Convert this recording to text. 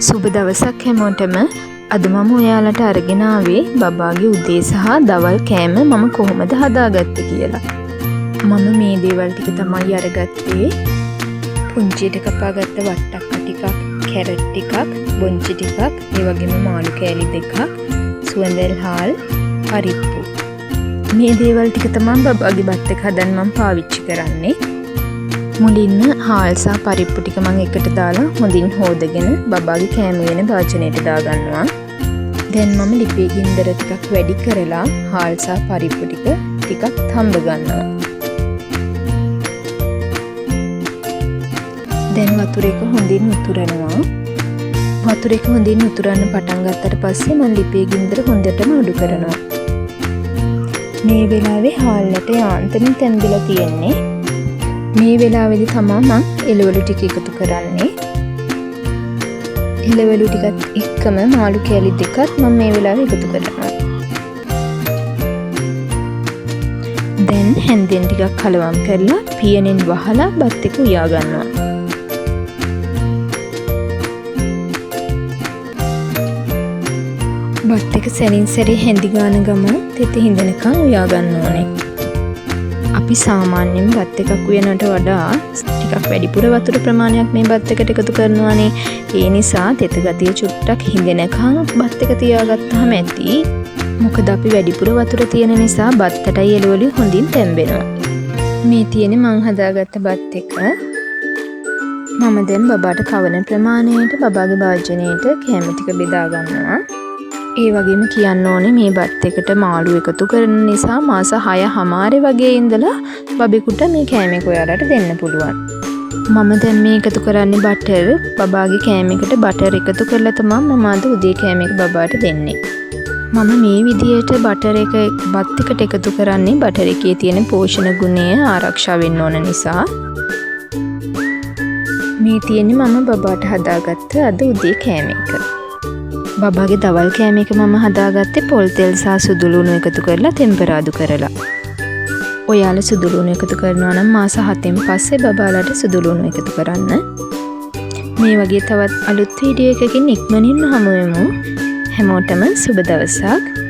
සුබ දවසක් හැමෝටම. අද මම ඔයාලට අරගෙන ආවේ බබාගේ උදේ සහ දවල් කෑම මම කොහොමද හදාගත්තේ කියලා. මම මේ දේවල් ටික තමයි අරගත්තේ. පුංචියට කපාගත්ත වට්ටක්ක ටිකක්, කැරට් ටිකක්, බොංචි ටිකක්, ඒ වගේම මාළු කෑලි දෙකක්, සුවඳල් හාල්, පරිප්පු. මේ දේවල් ටික තමයි බබාගේ බත් එක හදන්න මම පාවිච්චි කරන්නේ. මුලින්ම හාල් සහ පරිප්පු ටික මං එකට දාලා හොඳින් හෝදගෙන බබාගේ කෑම වෙන භාජනයට දාගන්නවා. දැන් මම ලිපේ ගින්දර ටිකක් වැඩි කරලා හාල් සහ පරිප්පු ටික ටිකක් තම්බ ගන්නවා. දැන් වතුර එක හොඳින් උතුරනවා. වතුර එක හොඳින් උතුරන්න පටන් ගත්තට පස්සේ මං ලිපේ ගින්දර හොඳටම අඩු කරනවා. මේ වෙලාවේ හාල්ලට යාන්තමින් තැම්බිලා තියෙන්නේ. මේ වෙලාවේදී තමා මං එළවලු ටික එකතු කරන්නේ. එළවලු ටිකත් එක්කම මාළු කෑලි දෙකත් මං මේ වෙලාවේ එකතු කරනවා. දැන් හැන්දෙන් ටිකක් කලවම් කරලා පියනෙන් වහලා බත් එක උයා ගන්නවා. බත් එක සැරින් සැරේ හැඳි ගාන ගමන් තෙත හිඳෙනකන් උයා ගන්න ඕනේ. අපි සාමාන්‍යයෙන් බත් එකක් උයනට වඩා ටිකක් වැඩිපුර වතුර ප්‍රමාණයක් මේ බත් එකට එකතු කරනවානේ. ඒ නිසා තෙත ගතිය චුට්ටක් හිඳෙනකන් බත් එක තියාගත්තාම ඇති. මොකද අපි වැඩිපුර වතුර තියෙන නිසා බත්තටයි එළවලු හොඳින් තැම්බෙනවා. මේ තියෙන්නේ මං හදාගත්ත බත් එක. මම දැන් බබාට කවන ප්‍රමාණයට බබාගේ භාජනයට කෑම ටික බෙදා ගන්නවා. ඒ වගේම කියන්න ඕනේ මේ බත් එකට මාළු එකතු කරන නිසා මාස 6.5 වගේ ඉඳලා බබෙකුට මේ කෑම එක ඔයාලට දෙන්න පුළුවන්. මම දැන් මේ එකතු කරන්නේ බටර්. බබාගේ කෑම එකට බටර් එකතු කරලා තමයි මම අද උදේ කෑම එක බබාට දෙන්නේ. මම මේ විදියට බටර් එක බත් එකට එකතු කරන්නේ බටර් එකේ තියෙන පෝෂණ ගුණය ආරක්ෂා වෙන්න ඕන නිසා. මේ තියෙන්නේ මම බබාට හදාගත්ත අද උදේ කෑම එක. බබාගේ දවල් කෑම එක මම හදාගත්තේ පොල් තෙල් සහ සුදු ලුණු එකතු කරලා තෙම්පරාදු කරලා. ඔයාලා සුදු ලුණු එකතු කරනවා නම් මාස 7න් පස්සේ බබාලාට සුදු ලුණු එකතු කරන්න. මේ වගේ තවත් අලුත් වීඩියෝ එකකින් ඉක්මනින්ම හමු වෙමු. හැමෝටම සුබ දවසක්.